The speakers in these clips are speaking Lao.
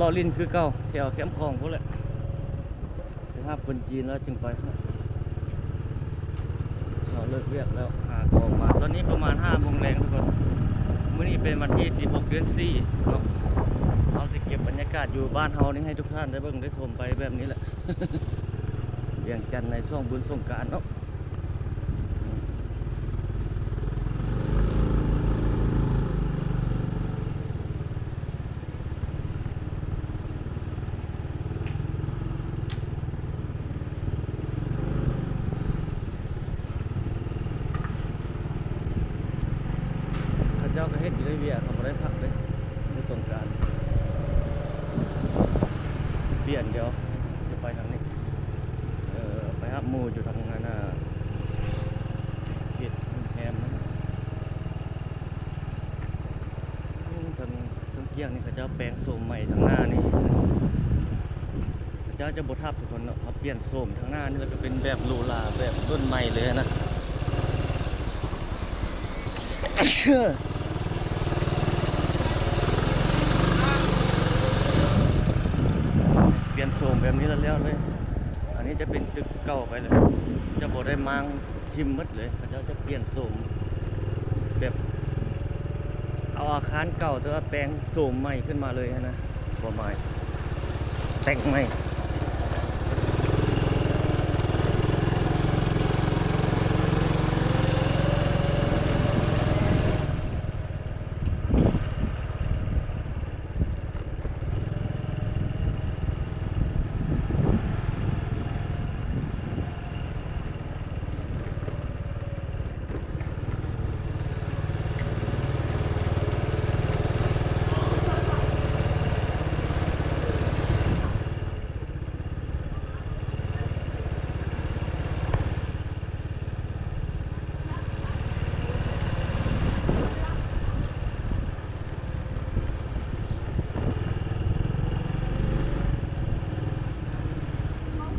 ກໍຫຼິ້ນຄືເກົ່າ ແຖວແຄມຂອງພຸ້ນແຫຼະ ໄປຮັບຄົນຈີນແລ້ວຈຶ່ງໄປ. ເຮົາເລີກວຽກແລ້ວ ຫາຂອງມາ ຕອນນີ້ປະມານຫ້າໂມງແລງທຸກຄົນ. ມື້ນີ້ເປັນວັນທີສິບຫົກ ເດືອນສີ່ເນາະ. ເຮົາຊິເກັບບັນຍາກາດຢູ່ບ້ານເຮົານີ້ໃຫ້ທຸກທ່ານໄດ້ເບິ່ງໄດ້ຊົມໄປແບບນີ້ແຫຼະ ວຽງຈັນໃນຊ່ວງບຸນສົງການເນາະ. ເຂົາເຈົ້າກໍເຮັດຢູ່ໃນວຽກ ເຂົາບໍ່ໄດ້ພັກເດ້ ໃນສົງການ. ປ່ຽນ ດຽວຈະໄປທາງນີ້ ເອີ ໄປຮັບໝູ່ຢູ່ທາງນັ້ນນະ ເຂດແຮມນັ້ນ. ໂອ້ ທາງ ເຊິ່ງກ້ຽງນີ້ເຂົາເຈົ້າແປງໂສມໃໝ່ທາງໜ້ານີ້ ເຂົາເຈົ້າຈະບໍ່ທັບທຸກຄົນເນາະ ເຂົາປ່ຽນໂສມທາງໜ້ານີ້ ແລ້ວກໍເປັນແບບຫຼູຫຼາ ແບບລຸ້ນໃໝ່ເລີຍນະ. ປ່ຽນໂສມແບບນີ້ແລ້ວແລ້ວເລີຍ. ອັນນີ້ຈະເປັນຕຶກເກົ່າໄປເລີຍ ຈະບໍ່ໄດ້ມ້າງ ຖິ້ມໝົດເລີຍ ເຂົາເຈົ້າຈະປ່ຽນໂສມ ແບບເອົາອາຄານເກົ່າ ແຕ່ວ່າແປງໂສມໃໝ່ຂຶ້ນມາເລີຍຫັ້ນນະ ຄວາມໝາຍ ແຕ່ງໃໝ່.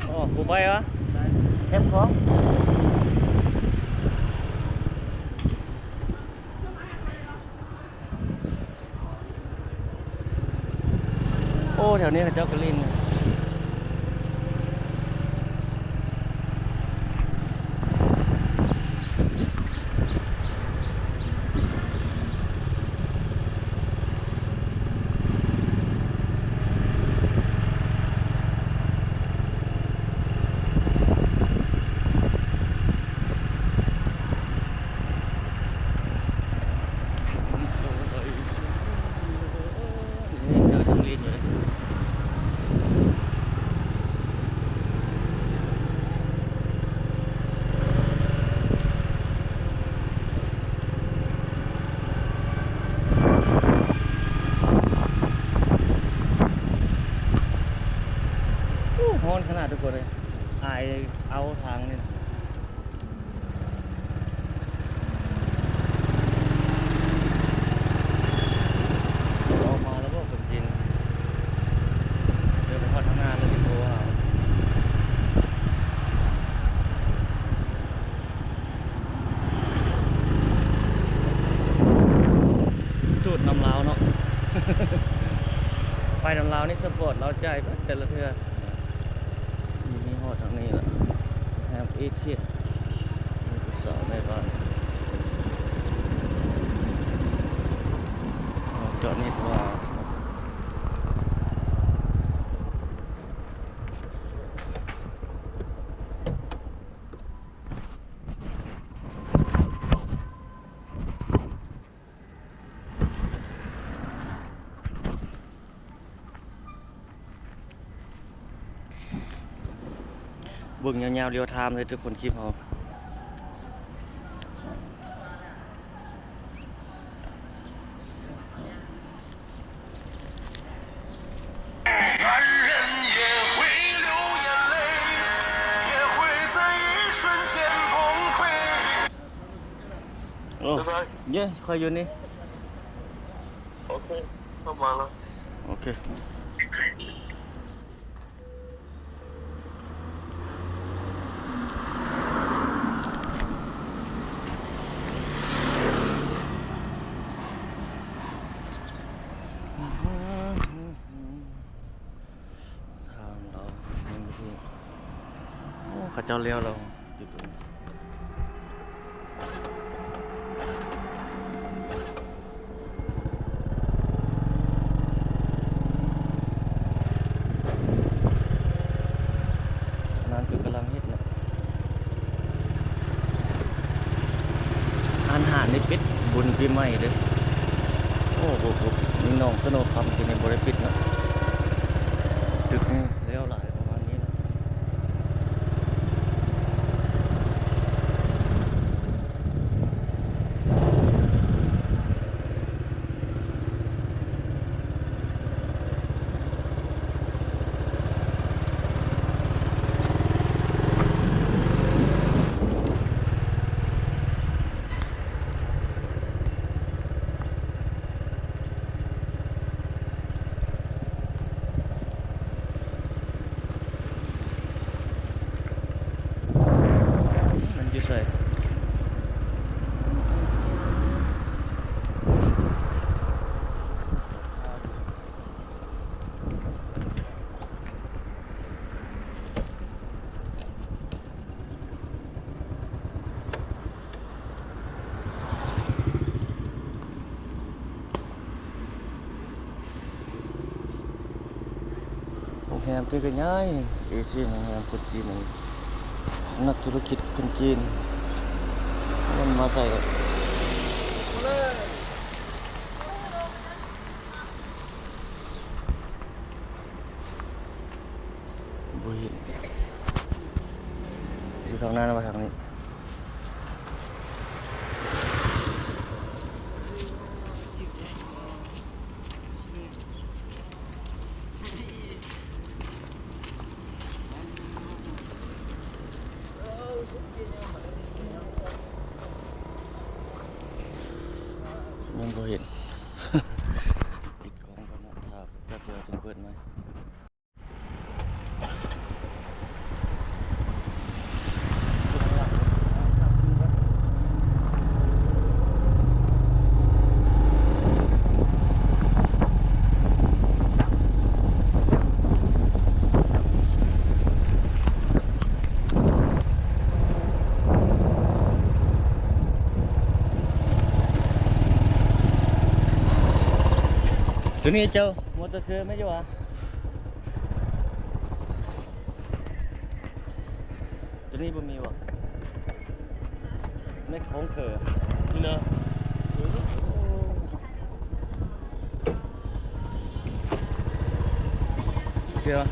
ອໍ ບໍ່ໄປຫວາ? ແຄມຂອງ. ໂອ້ ແຖວນີ້ເຂົາເຈົ້າກໍຫຼິ້ນ. ໂອ້ ຮ້ອນຂະໜາດທຸກຄົນເອີຍ ອາຍເອົາທາງນີ້ນະ. ອອກມາແລ້ວບໍ່ຄົນຈີນ? ເດີນໄປຮອດທາງໜ້າແລ້ວຊິໂທຫາ. ຈູດນຳລາວເນາະ ໄປນຳລາວນີ້ສະປອດລາວຈ່າຍເບິດແຕ່ລະເທື່ອ. ນີ້ ນີ້ຮອດທາງນີ້ລະ ແຮມເອເທຍ ມີຜູ້ສາວແມ່ບ້ານ ຈອດນີ້ວ່າ. ເບິ່ງຍາວໆ ລຽວທາມເລີຍທຸກຄົນ ຄລິບເຮົາ. ໂອ້ ເຢ້ ຂ້ອຍຢູ່ນີ້. ໂອເຄ ເຂົ້າມາແລ້ວ. ໂອເຄ. ອືມ. ເຂົາເຈົ້າແລ້ວແລ້ວ ນັ້ນຄືກຳລັງເຮັດເນາະ. ຮ້ານອາຫານນີ້ປິດບຸນປີໃໝ່ເດ້. ໂອ້ ບໍ່ ບໍ່ ນີ້ໜອງສະໂນຄຳ ທີ່ນີ້ບໍ່ໄດ້ປິດເນາະ. ຕຶກນີ້ແລ້ວຫຼາຍປະມານນີ້ແຫຼະ. ມັນຢູ່ໃສ? ໂຮງແຮມທີ່ກະໃຫຍ່ ເອທີ ໂຮງແຮມຄົນຈີນ ນັກທຸລະກິດຄົນຈີນ ມັນມາໃສ່ ບໍ່ເຫັນ ຢູ່ທາງນັ້ນມາທາງນີ້. ຍັງບໍ່ເຫັນ ປິດກ້ອງກ່ອນເນາະ ຖ້າແປັບດຽວຈຶ່ງເປີດໃໝ່. ໂຕນີ້ເຈົ້າ ມໍເຕີເຊີແມ່ນຢູ່ຫວາ? ໂຕນີ້ບໍ່ມີຫວາ? ໃນຂອງເຂີ ນີ້ນະ. ເອີ ໂອເຄວະ.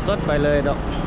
ສົດໄປເລີຍດອກ ເອີ.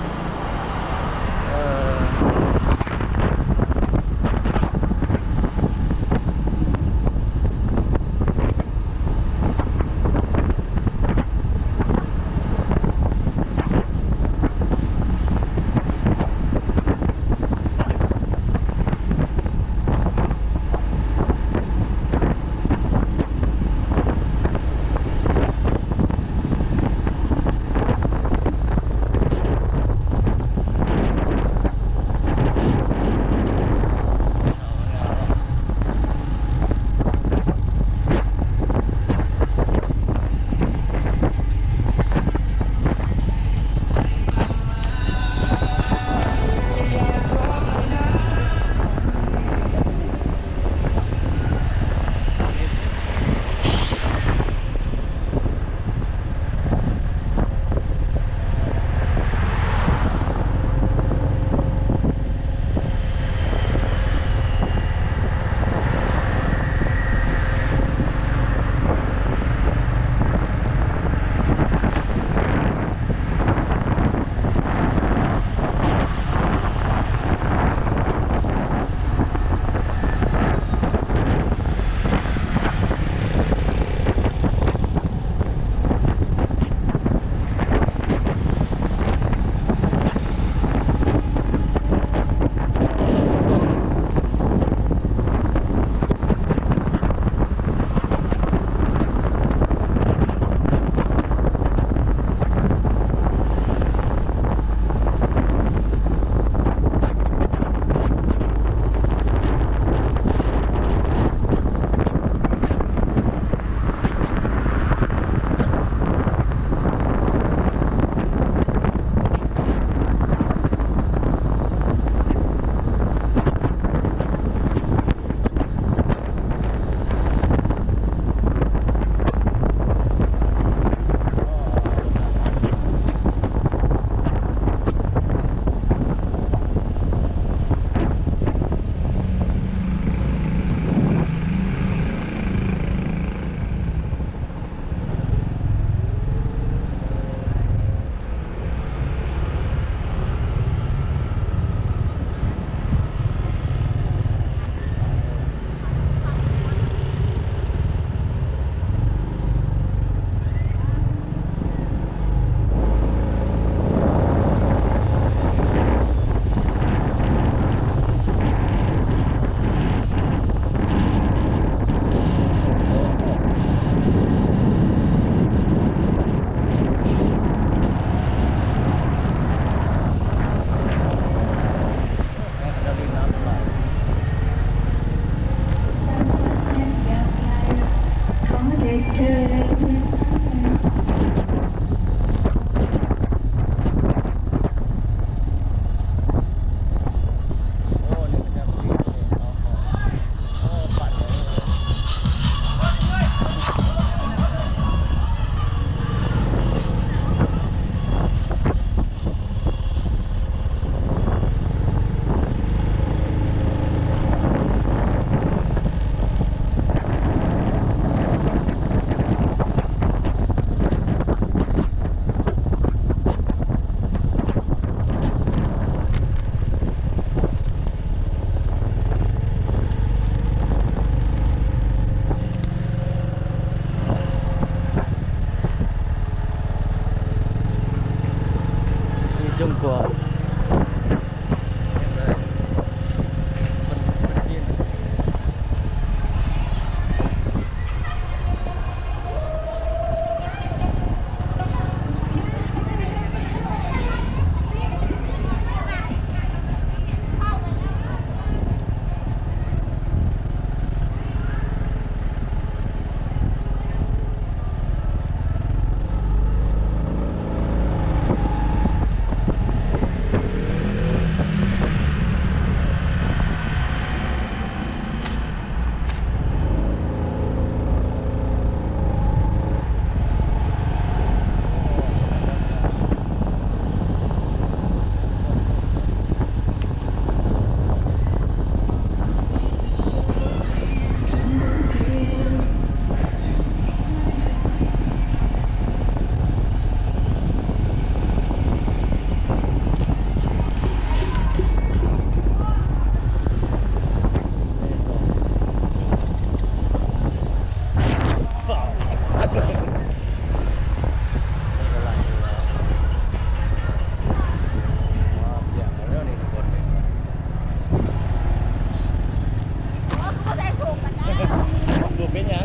ບໍ່ເປັນຫຍັງ.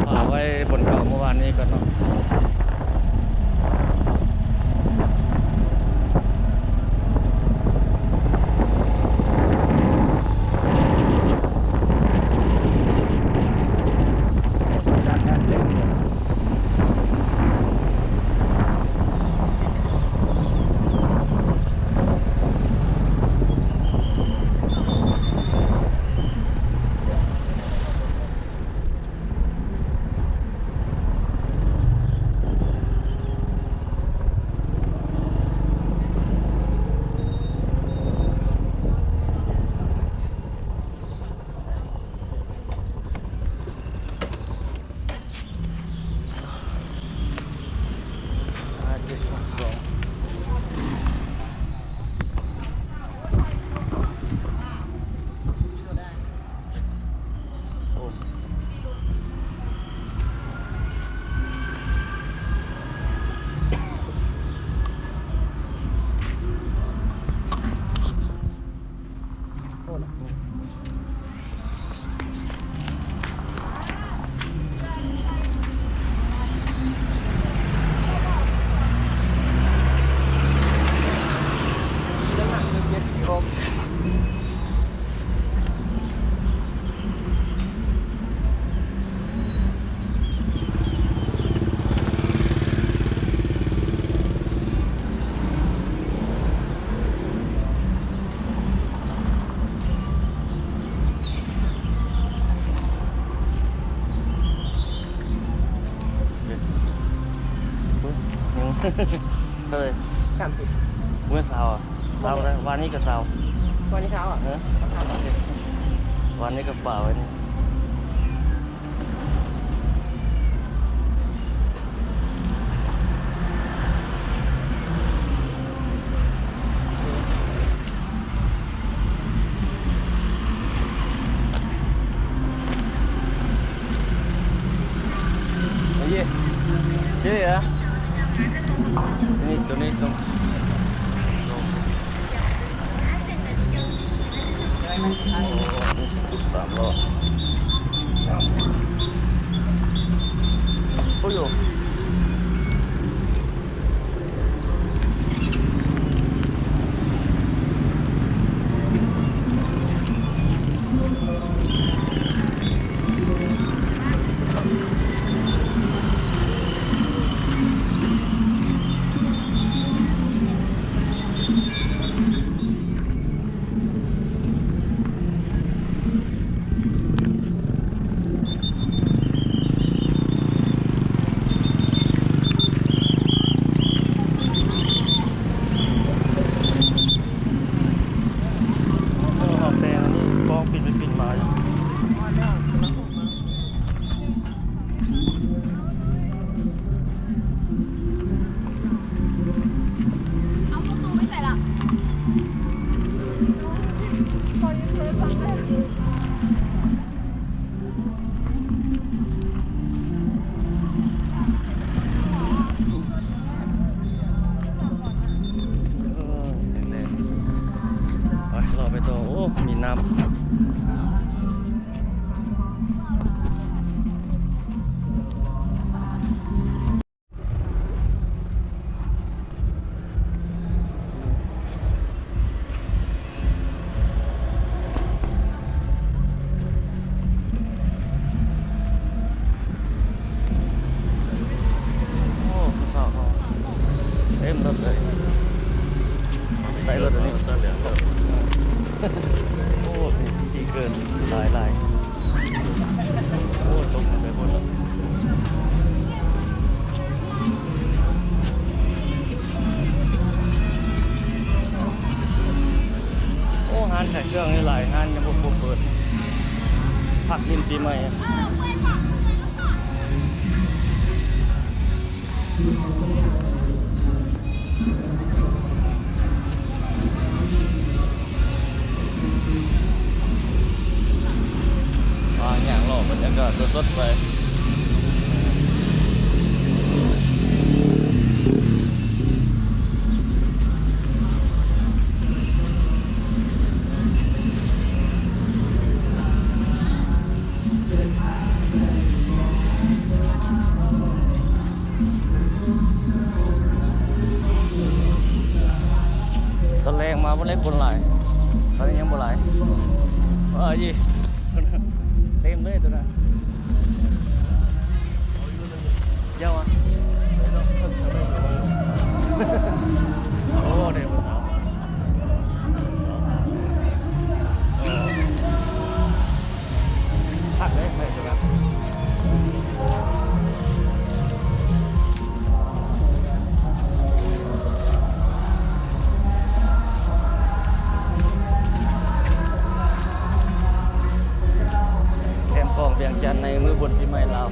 ຝາກໄວ້ບ່ອນເກົ່າເມື່ອວານນີ້ກ່ອນເນາະ. ເທົ່າໃດ? ສາມສິບ. ບໍ່ແມ່ນຊາວ ຊາວບໍ່ໄດ້. ວານນີ້ກໍຊາວ. ວານນີ້ຊາວ ເອີ ຊາວ. ວານນີ້ກໍປະໄວ້ນີ້. ສາມລໍ້. ເອີ ຫອມແດງອັນນີ້ ກ້ອງປິ່ນໄປປິ່ນມາຢູ່. ເອົາປະຕູໄປໃສລະ? ຂໍຢືມໂທລະສັບແດ່. ເອີ ແຂງແຮງ ໄປ ເລາະໄປຕໍ່. ໂອ້ ມີນ້ຳ. ໂອ້ ຜູ້ສາວເຮົາເຕັມລົດເລີຍ ໃສ່ລົດອັນນີ້. ໂອ້ ຈີເກີນຫຼາຍໆ. ໂອ້ ຕົກໄປພຸ້ນລະ. ໂອ້ ຮ້ານຂາຍເຄື່ອງນີ້ຫຼາຍຮ້ານຍັງບໍ່ ບໍ່ເປີດ ພັກກິນປີໃໝ່. ອ່າ ຍ່າງເລາະບັນຍາກາດສົດໆໄປ. ຕອນແລງມາບໍ່ໄດ້ຄົນຫຼາຍ ຕອນນີ້ຍັງບໍ່ຫຼາຍ. ເອີ ເຕັມເລີຍໂຕນັ້ນ. ຍາວອະ ໂອ້ ໄດ້ຜູ້ສາວ ເອີ ຄັກເດ້ ໃສ່ໂຕນັ້ນ. ແຄມຂອງວຽງຈັນໃນມື້ບຸນປີໃໝ່ລາວ.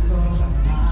ໂອ້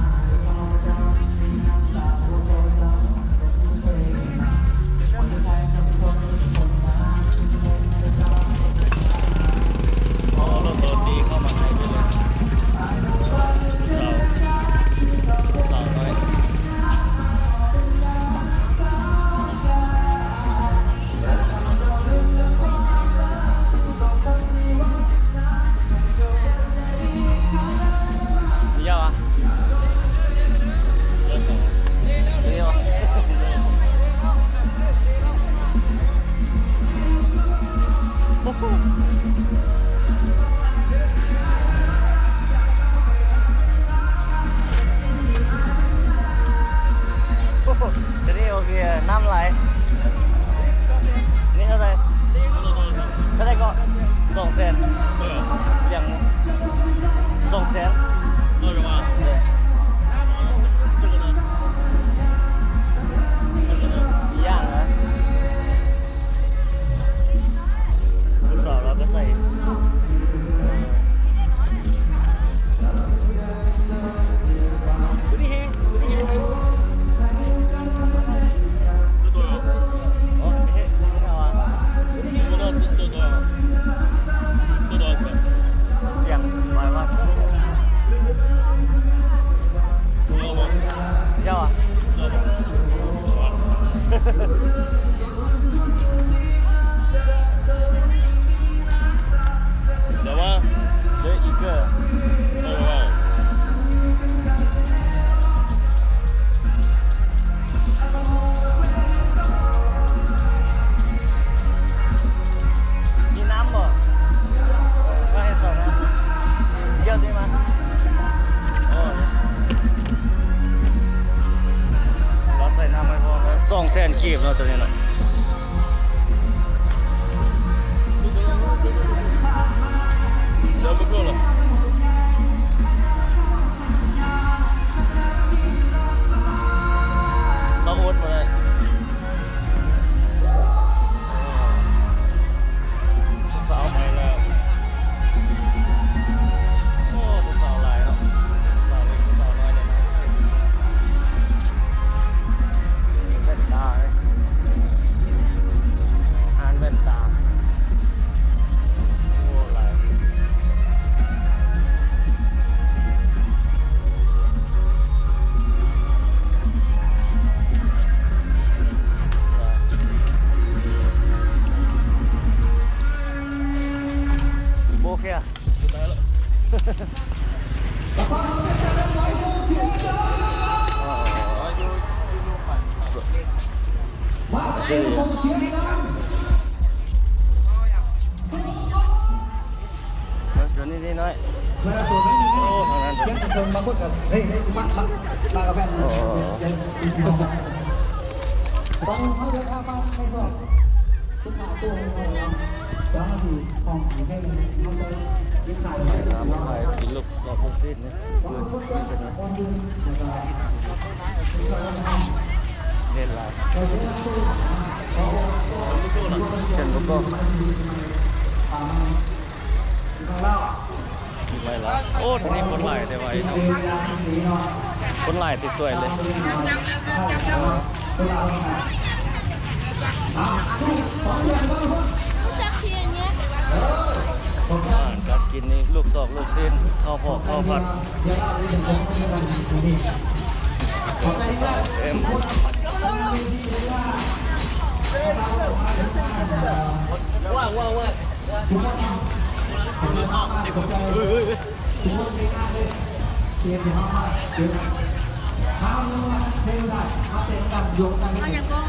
ກີບເນາະ ໂຕນີ້ເນາະ. ເຮົາອົດບໍ່ໄດ້. ສາວໃໝ່ແລ້ວ. ໂອ້ ຜູ້ສາວຫຼາຍເນາະ. ສາວເລັກ ສາວນ້ອຍເດ້. ແວ່ນຕາເດ້. ຮ້ານແວ່ນຕາ. ໂອ້ ຫຼາຍ. ໂອເຄ. ເດີ ເດີນີ້ນິດໜ້ອຍ. ໂອ້ ທາງນັ້ນເດີ. ໂອ້ ໄປນຳ ໄປກິນລູກ ດອກລູກຊີ້ນນີ້ ເພິ່ນເຮັດເປັນ ເນັ້ນຫຼາຍ ເຊັ່ນປະກອບ ໄວລະ. ໂອ້ ທາງນີ້ຄົນຫຼາຍແຕ່ໄວເນາະ. ຄົນຫຼາຍຕິດສວຍເລີຍ. ອາຫານການກິນນີ້ ລວກຕອກ ລວກຊີ້ນ ເຂົ້າພອກ ເຂົ້າຜັດ ເຕັມ.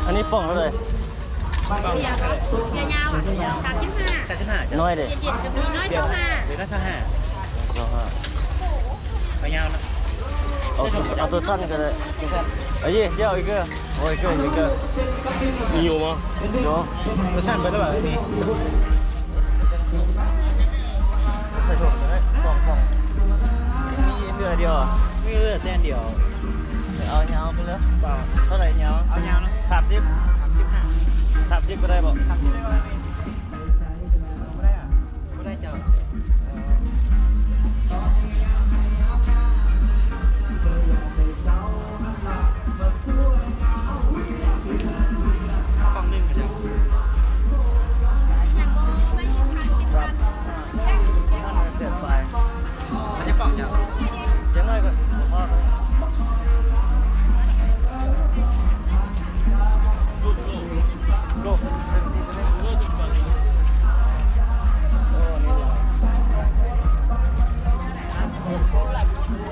ອັນນີ້ປ່ອງເທົ່າໃດ? ເບຍ ເບຍຍາວອະ ສາມສິບຫ້າ ສາມສິບຫ້າ. ນ້ອຍເດ? ເຢັນໆ ກະມີ ໜ້ອຍ ຊາວຫ້າ ເດ ໜ້ອຍ ຊາວຫ້າ ຊາວຫ້າ. ເອົາຍາວນະ ເອົາ ເອົາໂຕສັ້ນກະໄດ້. ເອົາເຢ ດຽວອີກເກີ. ໂອ້ຍ ເກີ ເກີ ມີຢູ່ບໍ່? ໂຕສັ້ນໄປແລ້ວບາດນີ້. ໃສ່ຖົງກະໄດ້ ສອງ ສອງ ມີເຫຼືອດຽວອະ? ມີເຫຼືອແຕ່ອັນດຽວ. ເອົາຍາວໄປເລີຍ. ເທົ່າໃດຍາວ? ເອົາຍາວນະ ສາມສິບ ສາມສິບຫ້າ ສາມສິບກະໄດ້ບໍ່? ສາມສິບກະໄດ້. ບໍ່ໄດ້ອະ? ບໍ່ໄດ້ເຈົ້າ. ເອົາປ່ອງໜຶ່ງເຈົ້າ. ມັນຈະປ່ອງເຈົ້າ. ຢ່າງໜ້ອຍກະພໍ.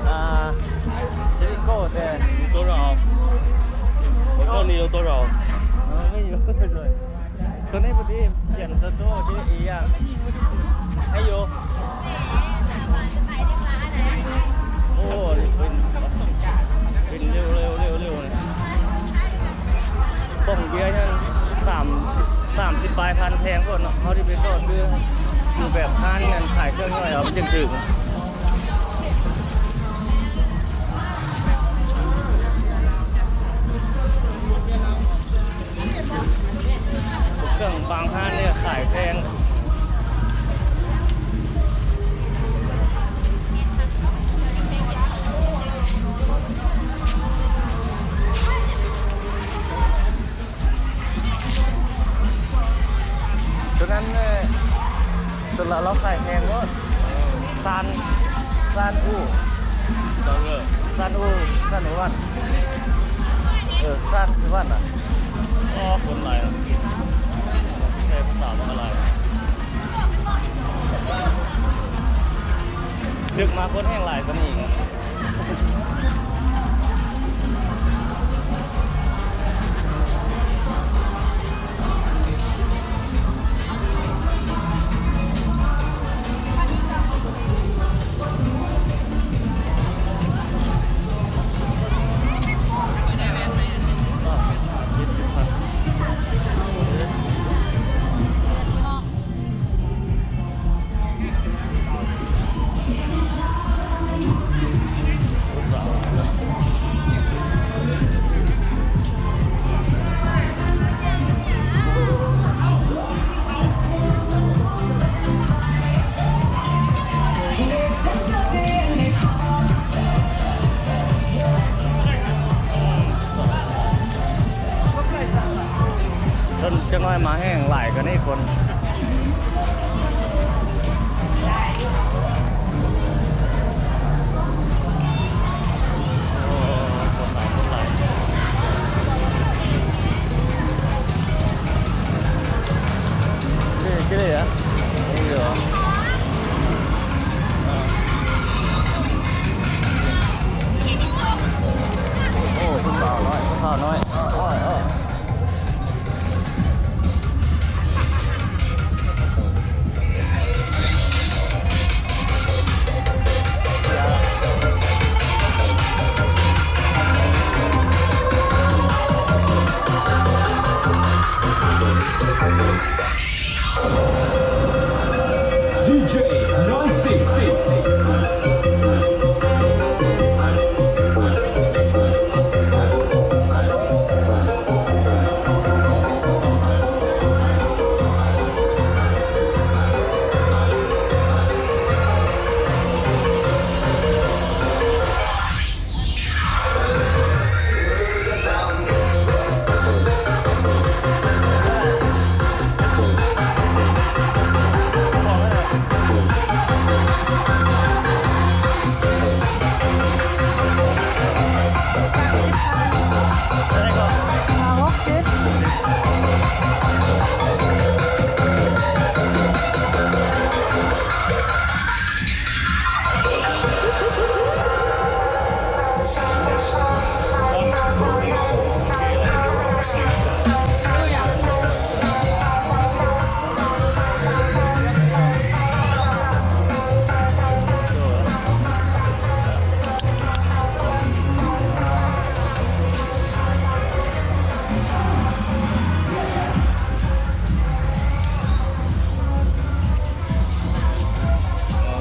ອາ ຈະໂກແຕ່ ໂຕເຮົາ ໂຕນີ້ ໂຕເຮົາ ເອີ ມີຢູ່. ໂຕນີ້ພໍດີ ຂຽນໂຕໂຕທີ່ອີກຢ່າງ ໃຫ້ຢູ່. ໂອ້ ນີ້ເປັນ ເປັນເລວໆ ເລວໆ ນີ້ ປ່ອງເບຍຫັ້ນ ສາມ ສາມສິບປາຍພັນ ແພງໂພດເນາະ. ເຮົາຊິໄປຕໍ່ຊື້ຢູ່ແບບຮ້ານນັ້ນ ຂາຍເຄື່ອງຍ່ອຍເອົາ ມັນຈຶ່ງຖືກ. ເຄື່ອງບາງຮ້ານນີ້ຂາຍແພງ. ໂຕນັ້ນ ເອີ ໂຕລະລາວຂາຍແພງໂພດ. ຊານ ຊານອູ່ ຊານອູ່ ຊານອູ່ວັນ ເອີ ຊານອູ່ວັນນະ. ອໍ ຄົນຫຼາຍນະ ໃຊ້ພາສາບັກຫຼາຍ. ດຶກມາຄົນແຮ່ງຫຼາຍກວ່ານີ້ອີກ. ເຈັດສິບພັນ. ມາແຮງຫຼາຍກວ່ານີ້ຄົນ. ໂອ້ ຄົນຫຼາຍ ຄົນຫຼາຍ. ເອີ ເອີ ເອີ ໂອ້ ຜູ້ສາວນ້ອຍ ຜູ້ສາວນ້ອຍ. ດີເຈ ນ້ອຍສິ. ໂ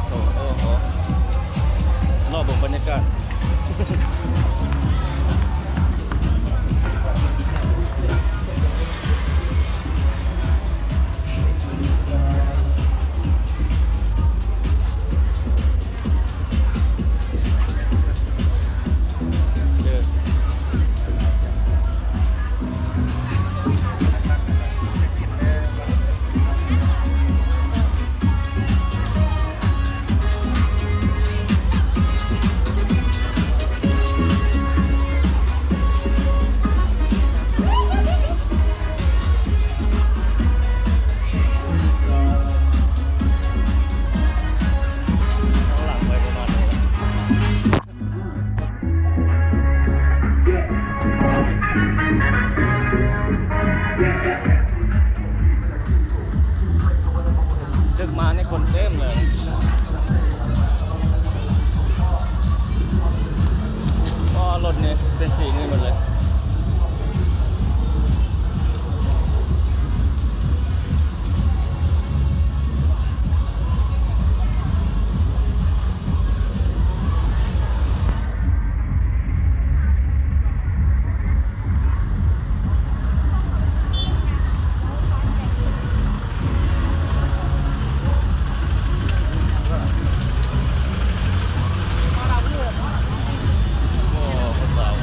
ອ້ໂຫ ລໍເບິ່ງບັນຍາກາດ. ຕຶກມານີ້ຄົນເຕັມເລີຍ. ອໍ ລົດນີ້ເປັນສີນີ້ໝົດເລີຍ. ໂອ້ ຜູ້ສາວ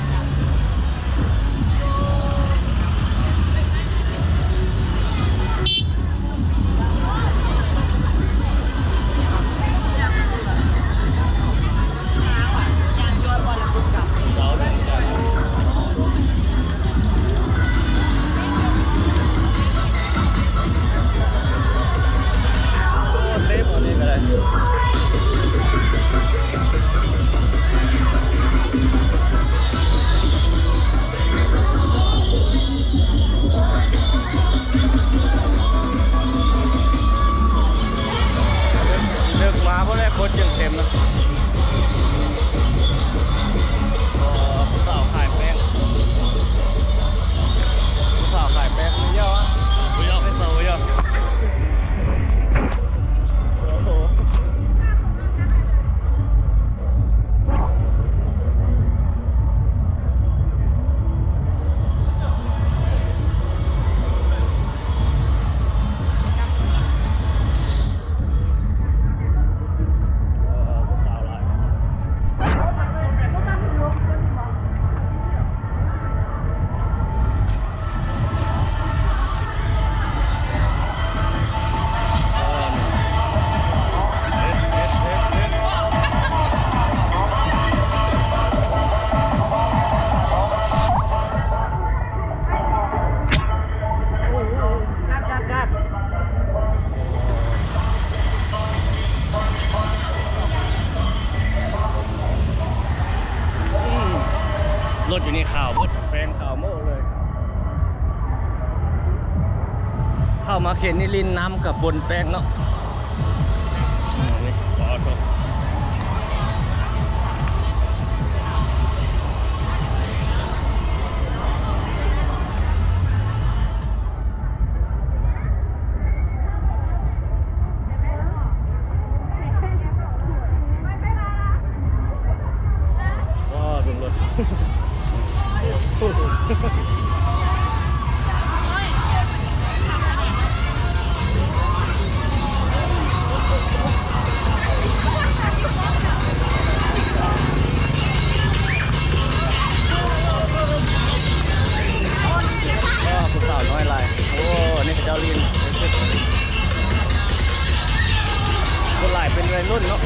ລົດຢູ່ນີ້ຂາວເບິດ ແປງຂາວໂມ້ເລີຍ. ເຂົ້າມາເຂດນີ້ຫຼິ້ນນ້ຳກະປົນແປ້ງເນາະ. ນີ້ ຂໍໂທດ. ວ້າວ ເບິ່ງລົດ ວ້າວ ຜູ້ສາວນ້ອຍຫຼາຍ. ໂອ້ ນີ້ເຂົາເຈົ້າຫຼິ້ນ ສ່ວນຫຼາຍເປັນໄວລຸ້ນເນາະ.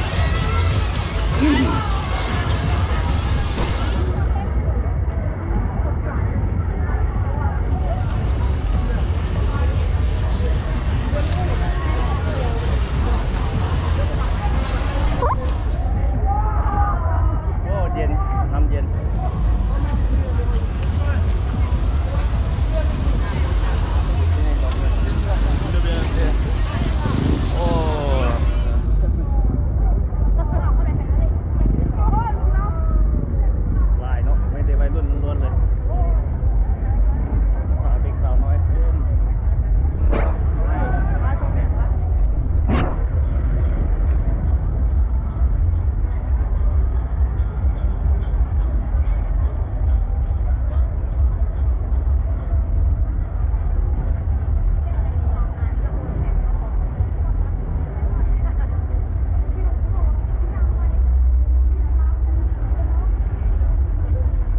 ໂອ້ ເຢັນ ນ້ຳເຢັນ. ໂອ້ ຫຼາຍເນາະ ມີແຕ່ໄວລຸ້ນລ້ວນໆເລີຍ. ສາວເດັກສາວນ້ອຍເຕັມ.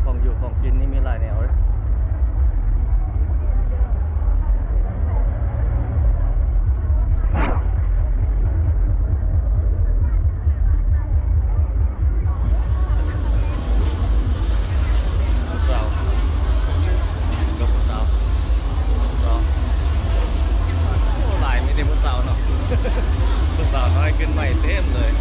ຂອງຢູ່ຂອງກິນນີ້ມີຫຼາຍແນວເດ້. ຜູ້ສາວ ກັບຜູ້ສາວ ສາວ ໂອ້ ຫຼາຍ ມີແຕ່ຜູ້ສາວເນາະ ຜູ້ສາວນ້ອຍຂຶ້ນໃໝ່ເຕັມເລີຍ.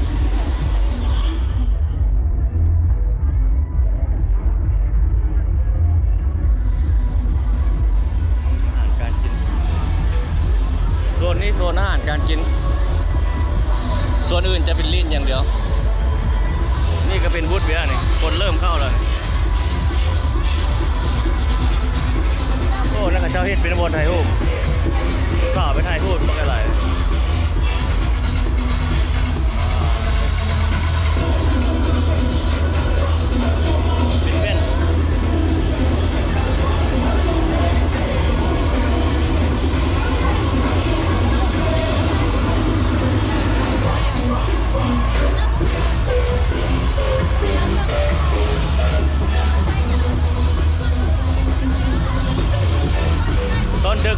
ອາຫານການກິນ ໂຊນນີ້ໂຊນອາຫານການກິນ ໂຊນອື່ນຈະເປັນຫຼິ້ນຢ່າງດຽວ. ນີ້ກະເປັນບຸດເບຍນີ້ ຄົນເລີ່ມເຂົ້າແລ້ວ. ໂອ້ ນັ້ນເຂົາເຈົ້າເຮັດເປັນບ່ອນຖ່າຍຮູບ ສາວໄປຖ່າຍຮູບບັກຫຼາຍ. ເປັນແວ່ນ ຕອນເດິກ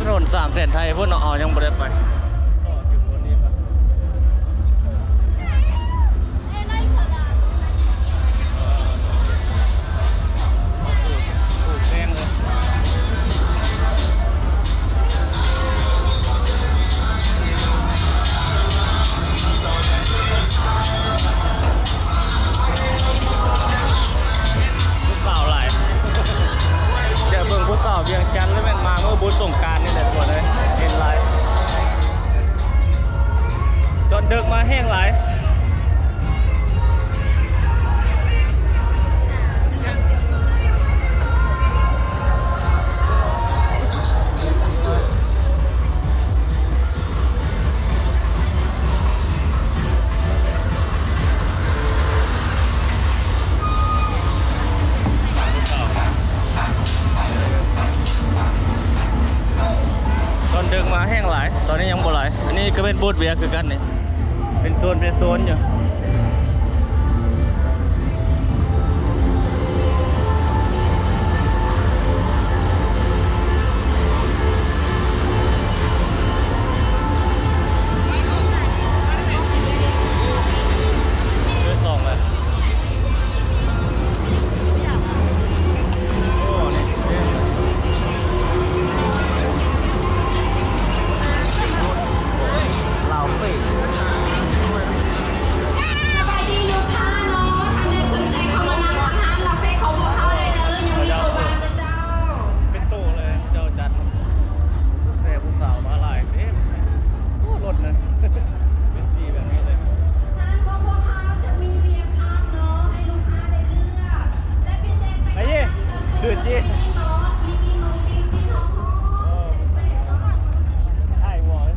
ຖະໜົນສາມແສນໄທພຸ້ນເນາະ ເຮົາຍັງບໍ່ໄດ້ໄປ. ຜູ້ສາວຫຼາຍ ຢາກເບິ່ງຜູ້ສາວວຽງຈັນ ຫຼືແມ່ນມາມື້ບຸນສົງການນີ້ແຫຼະທຸກຄົນເອີຍ ເຫັນຫຼາຍ ຕອນເດິກມາແຮງຫຼາຍ. ຕອນເດິກມາແຮງຫຼາຍ ຕອນນີ້ຍັງບໍ່ຫຼາຍ. ອັນນີ້ກໍເປັນບູດເບຍຄືກັນນີ້ ເປັນໂຊນເປັນໂຊນຢູ່. ລາວເຟສ ສະບາຍດີລູກຄ້າເນາະ ທ່ານໃດສົນໃຈເຂົ້າມານັ່ງທາງຮ້ານລາວເຟສຂອງພວກເຮົາໄດ້ເດີ ຍັງມີໂຕວ່າງເດີເຈົ້າ. ເປັນໂຕເລີຍເຈົ້າຈັດ ແຕ່ຜູ້ສາວມາຫຼາຍເດ້. ໂອ້ ລົດນະ ເປັນສີແບບນີ້ເລີຍ. ຮ້ານຂອງພວກເຮົາຈະມີເບຍພັບເນາະ ໃຫ້ລູກຄ້າໄດ້ເລືອກ ແລະ ພິເສດໄປກວ່ານັ້ນກໍຄືມີເບຍ ມີມີໂມ ມີຊີນຫອມໆ ເປັນເຊດເນາະ. ຖ່າຍຮູບ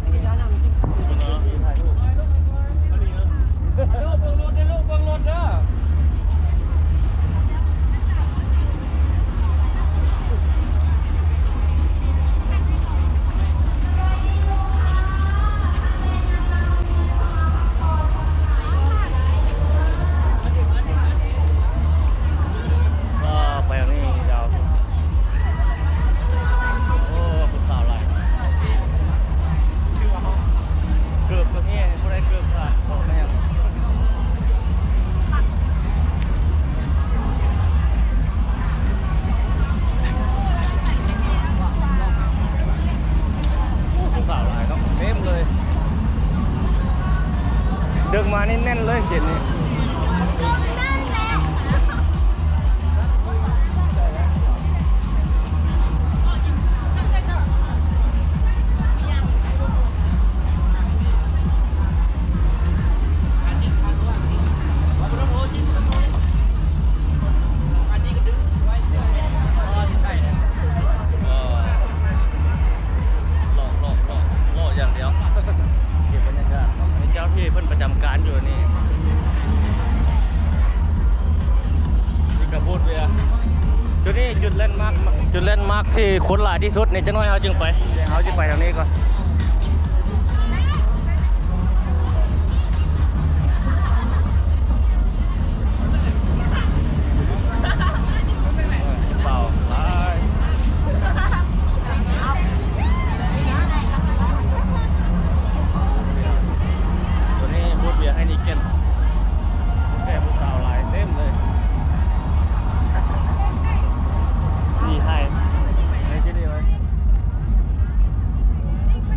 ເບິ່ງລົດເດີລູກ ເບິ່ງລົດເດີ. ກໍໄປທາງນີ້ເຈົ້າ. ໂອ້ ຜູ້ສາວຫຼາຍ ເກີບກໍມີ ຜູ້ໃດເກີບຂາດ ເພາະແມ່ນ ໂອ້ ຜູ້ສາວຫຼາຍເນາະ ເຕັມເລີຍ. ເດິກມານີ້ແໜ້ນເລີຍເຂດນີ້. ເລາະ ເລາະ ເລາະ ເລາະຢ່າງດຽວ ເກັບບັນຍາກາດເນາະ. ອັນນີ້ເຈົ້າໜ້າທີ່ເພິ່ນປະຈຳການຢູ່ນີ້. ນີ້ກະບູດເບຍ ຈຸດນີ້ຈຸດແລນມາກ ຈຸດແລນມາກທີ່ຄົນຫຼາຍທີ່ສຸດນີ້. ຈັກໜ້ອຍເຮົາຈຶ່ງໄປ ເຮົາຊິໄປທາງນີ້ກ່ອນ. ເປົ່າຫຼາຍ ໂຕນີ້ບູດເບຍໄຮນີເກັນ ແຕ່ຜູ້ສາວຫຼາຍເຕັມເລີຍ. ນີ້ໄທ ໄທທີ່ນີ້ເວີຍ. ນີ້ເປັນ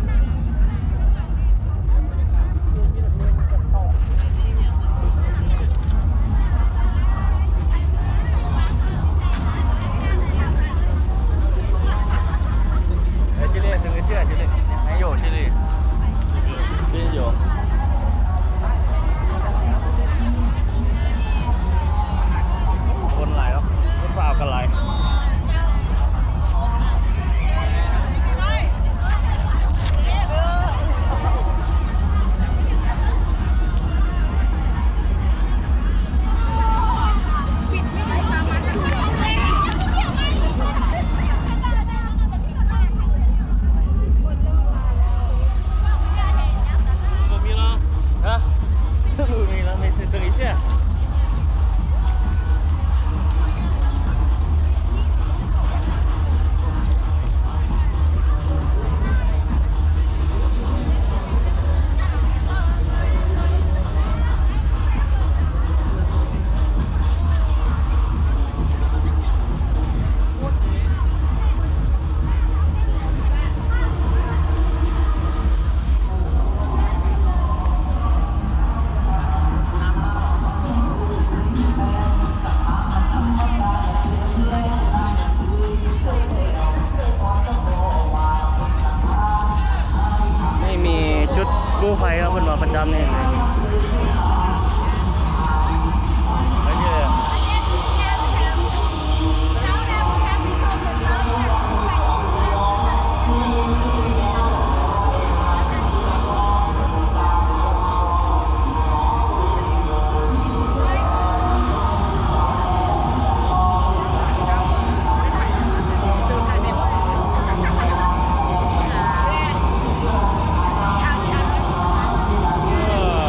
ປະຈຳນີ້ ເອີ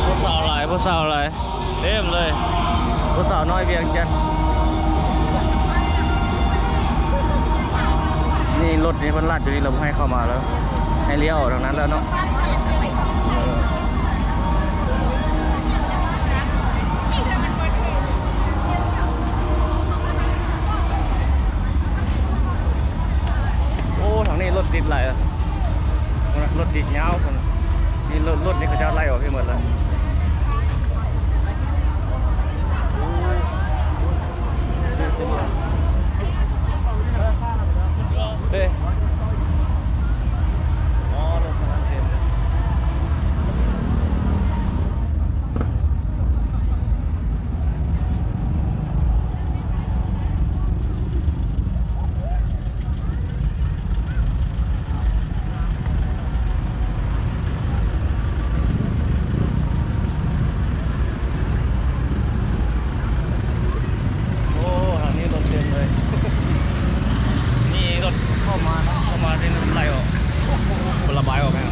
ຜູ້ສາວຫຼາຍ ຜູ້ສາວຫຼາຍ ເຕັມເລີຍ ຜູ້ສາວນ້ອຍວຽງຈັນ. ນີ້ລົດນີ້ເພິ່ນລັດຢູ່ນີ້ ລະບໍ່ໃຫ້ເຂົ້າມາແລ້ວ ໃຫ້ລ້ຽວອອກທາງນັ້ນແລ້ວເນາະ. ເອີ ໂອ້ ທາງນີ້ລົດຕິດຫຼາຍ ລົດຕິດຍາວພຸ້ນ. ນີ້ລົດ ລົດນີ້ເຂົາເຈົ້າໄລ່ອອກໃຫ້ໝົດແລ້ວ. ເດ້ ອໍ ລົດຄັນນັ້ນເຕັມ. ໂອ້ ທາງນີ້ລົດເຕັມເລີຍ ມີລົດເຂົ້າມາເນາະ ເຂົ້າມາເປັນໄລ່ອອກ ເພິ່ນລະບາຍອອກໃຫ້.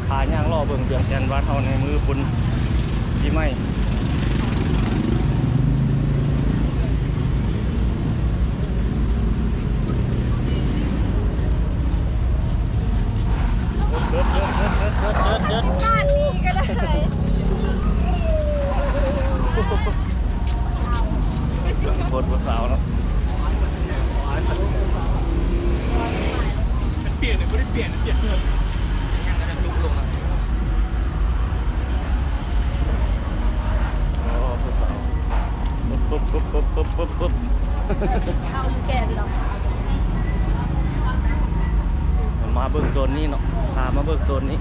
ພາຍ່າງເລາະເບິ່ງວຽງຈັນບ້ານເຮົາໃນມື້ບຸນປີໃໝ່. ບ້ານນີ້ກໍໄດ້ ຄົນຜູ້ສາວເນາະ. ປຽກເລີຍ ບໍ່ໄດ້ປຽກ ປຽກເລີຍ ຍັງກະທຸກລົງ. ໂອ້ ຜູ້ສາວ ປຶບ ປຶບ ປຶບ ປຶບ ປຶບ ປຶບ ເຮົາຢູ່ແກ່ພີ່ນ້ອງ. ມາເບິ່ງໂຊນນີ້ເນາະ ພາມາເບິ່ງໂຊນນີ້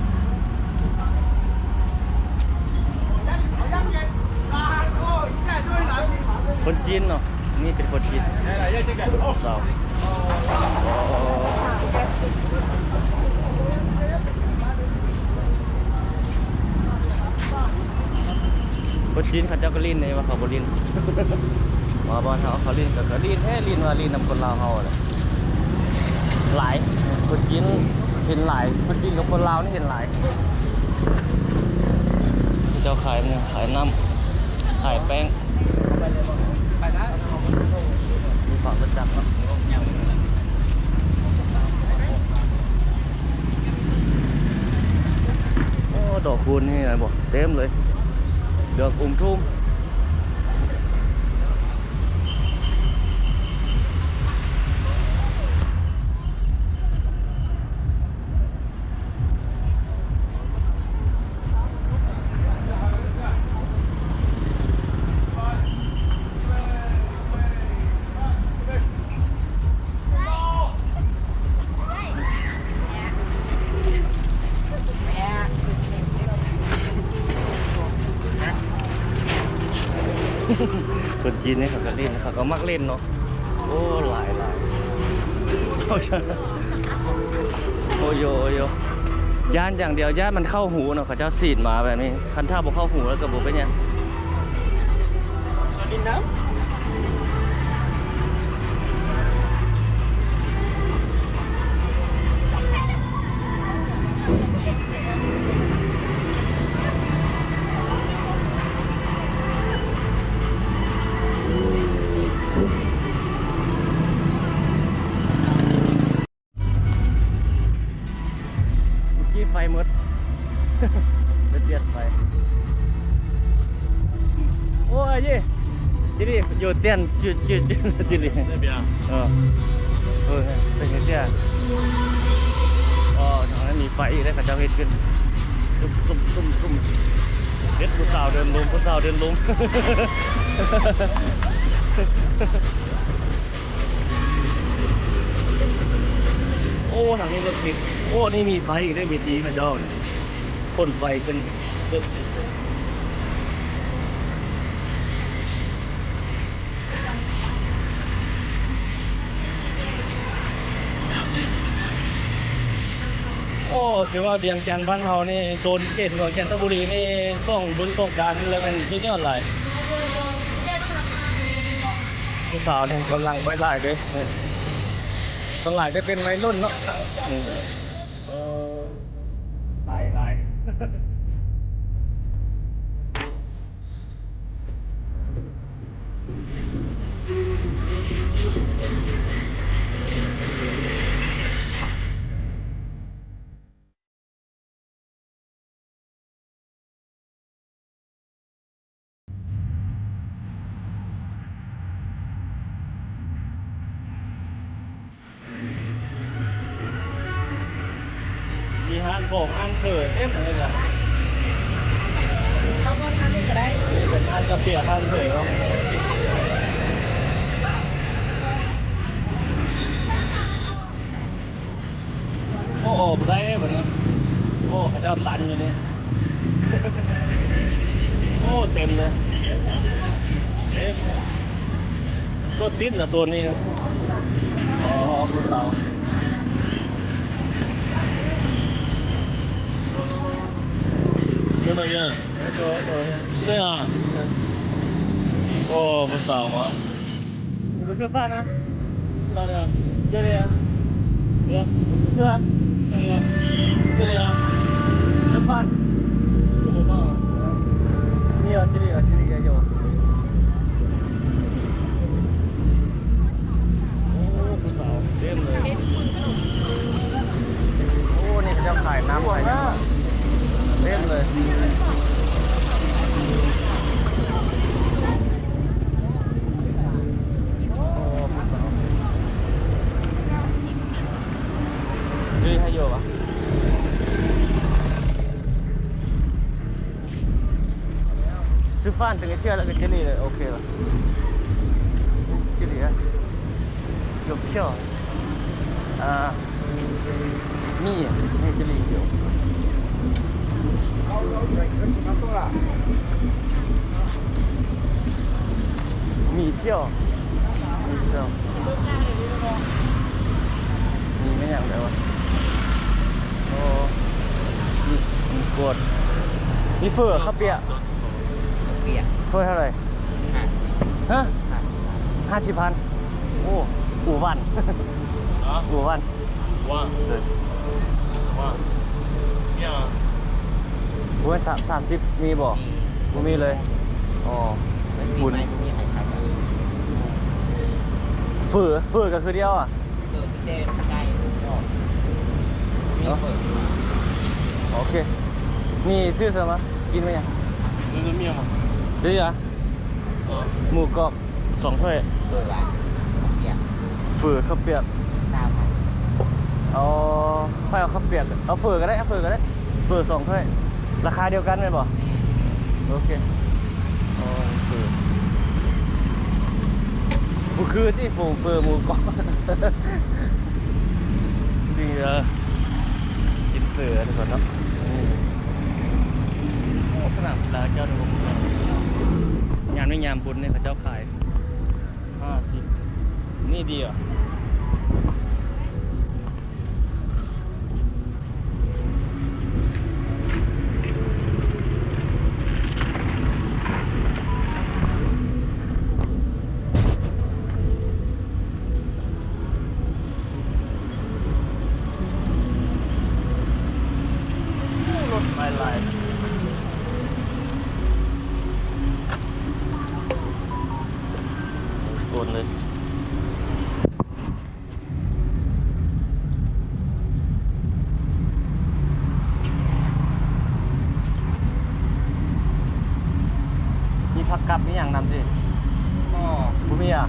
ຄົນຈີນເນາະ. ນີ້ເປັນຄົນຈີນ ສາວ ຄົນຈີນເຂົາເຈົ້າກໍຫຼິ້ນເດ້ ວ່າເຂົາບໍ່ຫຼິ້ນ ວ່າບ້ານເຮົາເຂົາຫຼິ້ນ ກໍ ກໍຫຼິ້ນແທ້ ຫຼິ້ນວ່າຫຼິ້ນນຳຄົນລາວເຮົາແຫຼະ. ຫຼາຍ ຄົນຈີນເຫັນຫຼາຍ ຄົນຈີນກັບຄົນລາວນີ້ເຫັນຫຼາຍ. ເຂົາເຈົ້າຂາຍຫຍັງ? ຂາຍນ້ຳ ຂາຍແປ້ງ ມີປາປະຈັກເນາະ. ໂອ້ ດອກຄູນນີ້ບໍ່ ເຕັມເລີຍ ດອກອຸມທຸ່ມ. ຄົນຈີນນີ້ເຂົາກໍຫຼິ້ນ ເຂົາກໍມັກຫຼິ້ນເນາະ. ໂອ້ ຫຼາຍໆ ໂອ້ໂຢ ໂອ້ໂຢ ຢ້ານຢ່າງດຽວ ຢ້ານມັນເຂົ້າຫູເນາະ ເຂົາເຈົ້າສີດມາແບບນີ້. ຄັນຖ້າບໍ່ເຂົ້າຫູແລ້ວກໍບໍ່ເປັນຫຍັງ. ເມື່ອກີ້ໄຟໝົດ ໄປປ່ຽນໄຟ. ໂອ້ຍ ເຈດີ ຢູ່ຕຽນ ຈຸ ຈຸ ຈຸ ເຈດີ ເອີ ເອີ ເປັນຈັ່ງຊີ້. ອໍ ທາງນັ້ນມີໄຟອີກເດ້ ເຂົາເຈົ້າເຮັດຂຶ້ນ ຕຸ້ມ ຕຸ້ມ ຕຸ້ມ ຕຸ້ມ ເຮັດຜູ້ສາວເດີນລົມ ຜູ້ສາວເດີນລົມ. ໂອ້ ທາງນີ້ລົດຕິດ ໂອ້ ນີ້ມີໄຟອີກເດ້ ເວທີເຂົາເຈົ້າ ພົ່ນໄຟເປັນ ໂອ້ ຖືວ່າວຽງຈັນບ້ານເຮົານີ້ ໂຊນເຂດເມືອງຈັນທະບູລີນີ້ ຕ້ອງບຸນສົງການແລ້ວແມ່ນສຸດຍອດຫຼາຍ. ຜູ້ສາວນີ້ກຳລັງໄປຫຼາຍເດ້ ສ່ວນຫຼາຍຈະເປັນໄວລຸ້ນເນາະ. ເອີ ຫຼາຍໆ. ມີຮ້ານຂອງ ຮ້ານເຂີເຕັມເລີຍລະ. ເອົາບ່ອນຮ້ານນີ້ກະໄດ້ ເປັນຮ້ານກາເຟ ຮ້ານເຜີເນາະ. ໂອ້ ອອກບໍ່ໄດ້ບັດນີ້. ໂອ້ ເຂົາເຈົ້າຕັນຢູ່ນີ້. ໂອ້ ເຕັມເລີຍ ເຕັມ. ລົດຕິດນະໂຊນນີ້. ອໍ ຜູ້ສາວ ເປັນຫຍັງ? ເອີ ໂອ້ ຜູ້ສາວ Ke depan ah. Dah, dah. Jadi ah. Ya. Dah. Ya. Jadi ah. Depan. Iya, sini ya, sini ya, jauh. ໂອ້ ຜູ້ສາວເຕັມເລີຍ. ໂອ້ ນີ້ເຂົາເຈົ້າຂາຍນ້ຳຂາຍຫຍັງເຕັມເລີຍ. ໂອ້ ຜູ້ສາວ ຈື່ໃຫ້ຢູ່ຫວາ? ຊື້ຟານເຖິງເອເຊຍແລ້ວກໍເຈລລີເລີຍ ໂອເຄລະ ເຈລລີລະ ຢົກເຂຽວ ອ່າ ມີ ມີຈະລີ້ຢູ່ ມີທ່ຽວ ມີທ່ຽວ ມີແມ່ນຫຍັງແດ່ວະ? ໂອ້ ມີ ມີກວດ ມີເຝີ ເຂົ້າປຽກ ປຽກ ຖ້ວຍເທົ່າໃດ? ຫ້າສິບ ຮະ? ຫ້າສິບພັນ ຫ້າສິບພັນ ໂອ້ ອູ່ວັນ ຮະ? ອູ່ວັນ One. Good. One. Yeah. ໂອ້ຍ ສາມ ສາມສິບມີບໍ່? ມີ ບໍ່ມີເລີຍ. ອໍ ບຸນ ເຝີ ເຝີກໍຄືດຽວອະ? ເຝີແຕ່ໄກ່ ໝູກອບ ມີເຝີ ໂອເຄ. ນີ້ຊື້ຊະມາ ກິນໄປຫຍັງ? ຊື້ເມຍມາ ຊື້ຫຍັງ? ເອີ ໝູກອບ ສອງຖ້ວຍ ເຝີ ເຂົ້າປຽກ ເຝີເຂົ້າປຽກ ຊາວພັນ ອໍ ຂ້ອຍເອົາເຂົ້າປຽກ ເອົາເຝີກໍໄດ້ ເຝີກໍໄດ້ ເຝີສອງຖ້ວຍ ລາຄາດຽວກັນແມ່ນບໍ່? ແມ່ນ ໂອເຄ ອໍ ເຝີ ບໍ່ຄືຕິ ເຝີ ເຝີໝູກອບ ນີ້ເດີ ກິນເຝີທຸກຄົນເນາະ ນີ້ ໂອ້ ສະໜາມກິລາເຈົ້ານີ້ບໍ່ເໝືອນ ຍາມນີ້ຍາມບຸນນີ້ເຂົາເຈົ້າຂາຍ ຫ້າສິບ ນີ້ດີຫວາ? ໂອ້ ລົດຫຼາຍໆ ໂອນເລີຍ. ມີຜັກກັບ ມີຫຍັງນຳຕິ? ບໍ່ ບໍ່ມີຫວາ?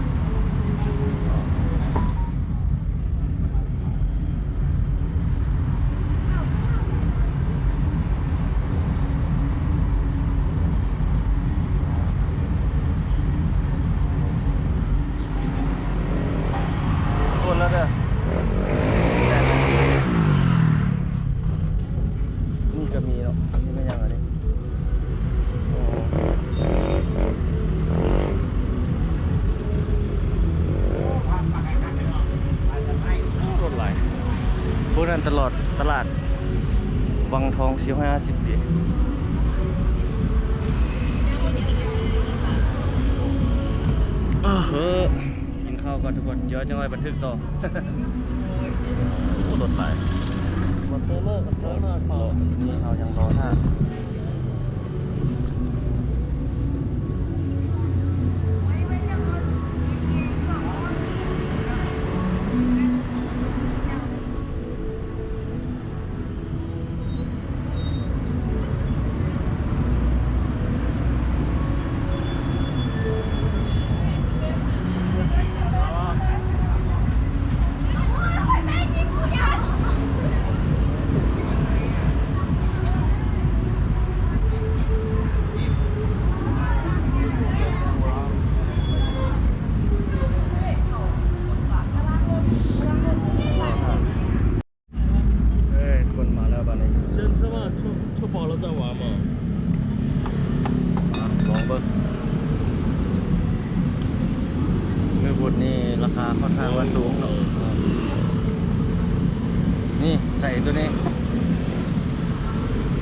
ໂອນແລ້ວເດີ. ຕະຫຼອດຕະຫຼາດວັງທອງ ສີ່ຮ້ອຍຫ້າສິບປີ. ເອີ ກິນເຂົ້າກ່ອນທຸກຄົນ ດຽວຈັ່ງຄ່ອຍບັນທຶກຕໍ່. ໂອ້ ລົດຫຼາຍ. ເຮົາຍັງລໍຖ້າ. ເອີຍ ຄົນມາແລ້ວບາດນີ້. 先吃吧，吃，吃饱了再玩嘛。 ອ່ະ ລອງເບິ່ງ ມື້ພຸດນີ້ລາຄາຂ້ອນຂ້າງວ່າສູງເນາະ. ນີ້ໃສ່ໂຕນີ້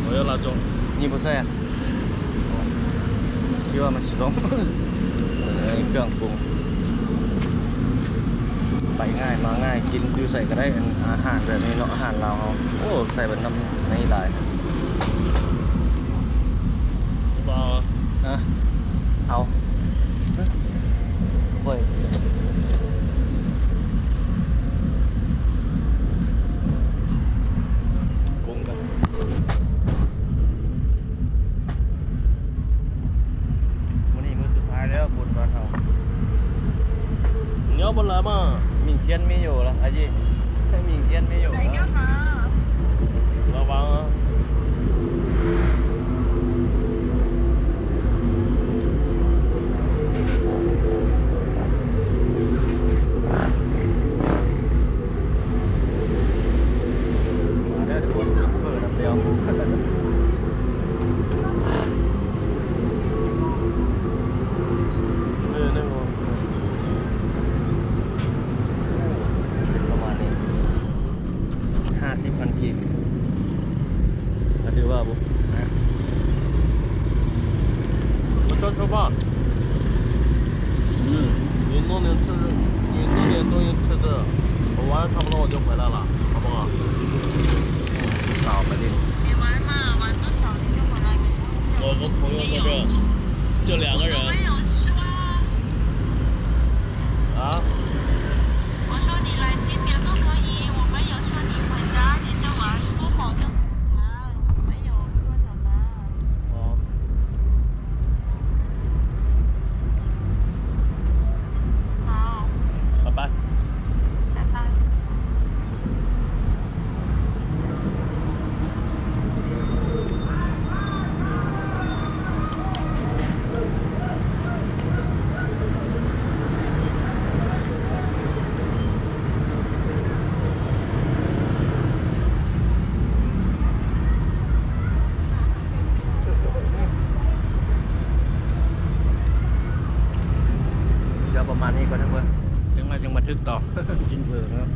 我要辣椒。 ນີ້ບໍ່ໃສ່ອະ? ຄິດວ່າມັນຊິຕ້ອງ ເອີ ເຄື່ອງປຸງ ໄປງ່າຍມາງ່າຍ ກິນຢູ່ໃສກໍໄດ້ ອັນ ອາຫານແບບນີ້ເນາະ ອາຫານລາວເຮົາ. ໂອ້ ໃສ່ເບິດນ້ຳໃນຫຼາຍ. ບໍ່ເອົາ ຮະ ເອົາ ຂ້ອຍ ມື້ນີ້ມື້ສຸດທ້າຍແລ້ວບຸນບ້ານເຮົາ. 你要不来嘛？明天没有了，阿姨。明天没有了。来干嘛？来玩啊。 ມາເດີທຸກຄົນ ກິນເຝີນຳດຽວ ມື້ໜຶ່ງ ປະມານນີ້ ຫ້າສິບພັນກີບ ກໍຖືວ່າບໍ່ 我专车吧。嗯，你弄点吃，你弄点东西吃吃，我玩儿差不多我就回来了，好不好？ ສາວໄປຫຼິ້ນ 你玩嘛，玩多少你就回来，没关系。我跟朋友在这，就两个人。我都没有说。啊？我说你来几点都可以，我没有说你回家你就玩，说好就好，没有说什么。哦。 好，拜拜。拜拜。 ດຽວປະມານນີ້ກ່ອນເດີ ຈັ່ງມາ ຈັ່ງມາຖືກຕໍ່ ກິນເຜີເນາະ.